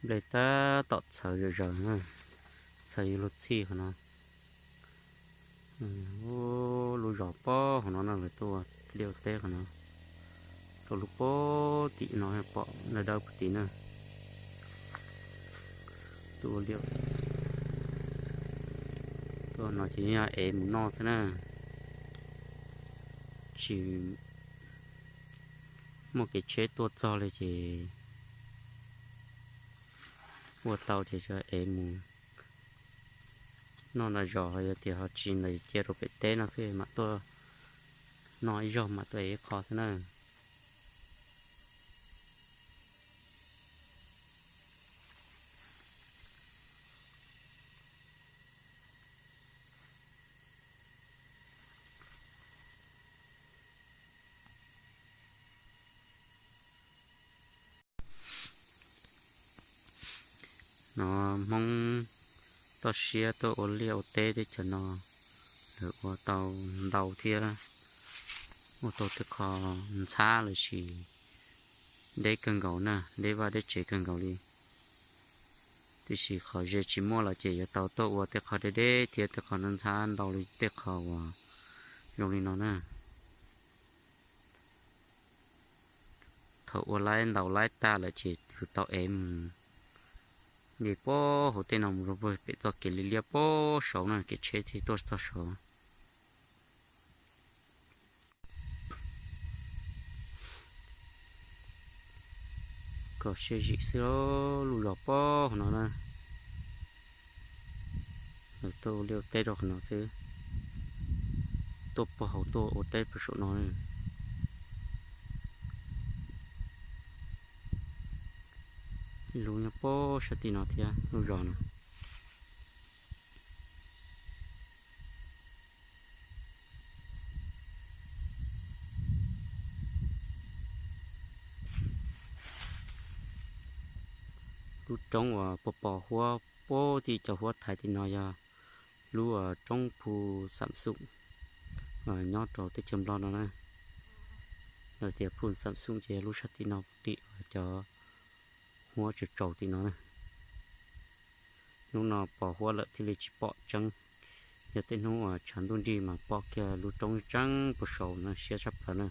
Nplej tab tom txhawv zom zaws, txhawv yuav luag txhij qhov no. Lub zos pob hauv no no lawv tuaj ua liaj ua teb qhov no, rau lub pob tim no pom dawb dawb puag tim na. Tuaj ua liaj, tuaj no ces yog ev mus noj xwb na. Tsis muaj kev tsheb tuaj txog li ces ua tau ces ev mus noj nram zos, yog tias ho tsis ntawd cia rau pem teb no xwb mam tuaj noj ib zaug mam tuaj ev ib qho xwb na. No Hmoob toj siab tuaj ua liaj ua teb teb chaws no, lawv ua tau ntau thiab, ua tau tej qho ntxhab los sis deb kawg nkaus na, deb vaj deb tsev kawg nkaus li. Tiam sis qhov ze tsis muaj los ces yuav tau tuaj ua tej qho deb deb thiab tej qho ntxhab ntau li tej qho uas zoo li no na. Thaum ua laib ntaus laib tag lawm ces yus tau ev mus nce puag hauv tej no mus rau pem txoj kev liab liab puag saud na, kev tsheb thiaj tuaj txog saud. Kom siab zim xwb, lub zos pob hauv no na, lawv tuaj ua liaj ua teb rau qhov no xwb, tuaj puag hauv tuaj ua teb puag saum no. Ib lub nyob puag sab tim no thiab lub zos no. Lub roob uas pos pos huab puag tim cov huab thaiv tim no yog lub roob Phu Xam Xoom nyob rau teb chaws Nplog no na. Lawv tias Phu Xam Xoom ces yog lub sab tim no puag tim cov huab tsaus tsaus tim no na. Hnub no pos huab lawm thiaj li tsis pom tseeb, yog tej hnub uas tshav ntuj nrig mas pom kiag lub roob tseeb puag saud na, siab tshaj plaws na.